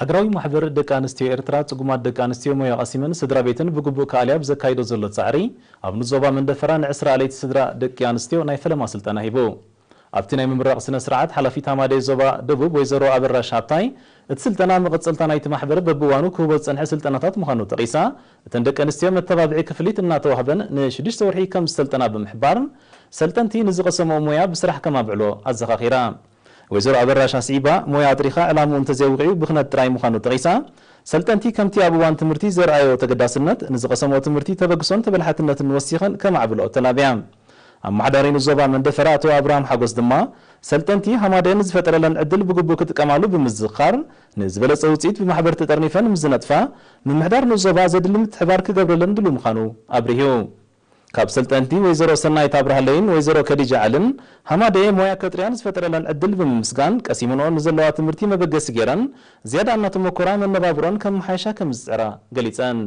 ሃገራዊ ማሕበር ደቂ ኣንስትዮ ኤርትራ፣ ጽጉማት ደቂ ኣንስትዮ ሞያ ቀሲመን ስድራ ቤተን ብግቡእ ክኣልያ ብዘካይዶ ዘሎ ጻዕሪ፣ ኣብ ንዞባ መንደፈራ ንዕስራ ኣለይቲ ስድራ ደቂ ኣንስትዮ ናይ ፈለማ ስልጠና ሂቡ። ኣብቲ ናይ ምምራቕ ስነ ስርዓት፣ ሓላፊት ሃማደኤ ዞባ ደቡብ ወይዘሮ ኣበራሽ ሃብታይ፣ እቲ ስልጠና መቐጸልታ ናይቲ ማሕበር በብእዋኑ ክህቦ ዝጸንሐ ስልጠናታት ምዃኑ ጠቒሳ፣ እተን ደቂ ኣንስትዮ መተባብዒ ክፍሊት እናተዋህበን ንሽዱሽተ ወርሒ ከም ዝሰልጠና ብምሕባር፣ ሰልጠንቲ ንዝቐሰምኦ ሞያ ብስራሕ ከማብዕሎ ኣዘኻኺራ። ወይዘሮ ኣበራሽ ኣስዒባ፣ ሞያ ኣጥሪኻ ዕላምኡ እንተዘይውቂዑ ብኽነት ጥራይ ምዃኑ ጠቒሳ፣ ሰልጠንቲ ከምቲ ኣብ እዋን ትምህርቲ ዘርኣዮ ተገዳስነት፣ ንዝቐሰምኦ ትምህርቲ ተበግሶን ተበላሕትነትን ወሲኸን ከማዕብልኦ ተላብያ። ኣመሓዳሪ ንዞባ መንደፈራ ኣቶ ኣብርሃም ሓጎስ ድማ፣ ሰልጠንቲ ሃማደኤ ንዝፈጠረለን ዕድል ብግቡእ ክጥቀማሉ ብምዝኽኻር፣ ንዝበለጸ ውጽኢት ብማሕበር ተጠርኒፈን ምስ ዝነጥፋ፣ ምምሕዳር ንዞባ ዘድሊ ምትሕባር ክገብረለን ድሉው ምዃኑ ኣብሪሁ። ካብ ሰልጠንቲ ወይዘሮ ሰናይት ኣብርሃለይን ወይዘሮ ከዲጃ ዓልን፣ ሃማደኤ ሞያ ከጥርያን ዝፈጠረለን ዕድል ብምምስጋን፣ ቀሲመንኦ ንዘለዋ ትምህርቲ መበገሲ ገይረን ዝያዳ እናተመኮራ መነባብሮን ከመሓየሻ ከም ዝጽዕራ ገሊጸን።